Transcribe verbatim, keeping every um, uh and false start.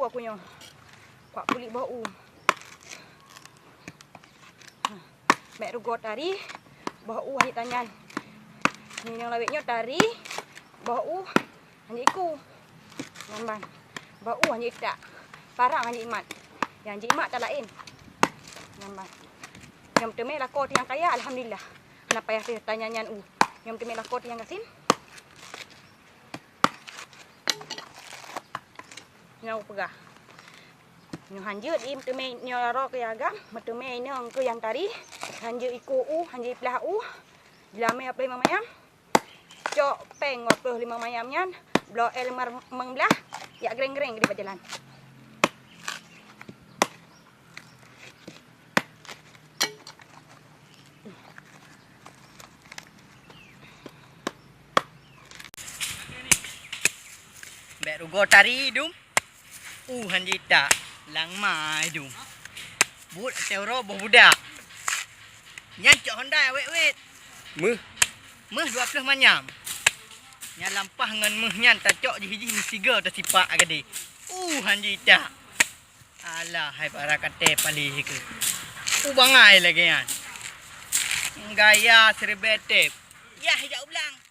Ku nyoe. Kuak pulik boh u. Bèk rugoe tari, boh u hana jitanyan. Nyoe nyang lawét nyoe tari, boh u hana jiku. Nyan ban. Boh u hana jitak. Parang hana jimat. Nyang jimat talaén. Nyan ban. Nyang teumé lakoe teuh nyang kaya, alhamdulillah. Hana payah teuh tanyan-nyan u. Nyang teumé lakoe teuh nyang gasien. Nyoe peugah. Nyoe hanjeuet i meuteumé nyoe aro keu agam, meuteumé inong keu nyang tari, hanjeuet ikô u, hanjeuet iplah u, jilamé aplah limong manyam, cok péng dua ploh limong manyam nyan, bloe él limong blah, jak greng-greng di bak jalan. Bèk rugoe tari dum. Uh, han jitak. Lang mai dum. Buet ateueh uroe boh budak. Nyan cok honda wét-wét. Méuh. Méuh dua ploh manyam. Nyan lampah ngon méuh nyan tacok jih-jih meusigoe tasipak gade. Uh, han jitak. Alah, hai para katé paléh keuh. U bangai lagèe nyan. Gaya siribèe tép. Yah, jak u blang.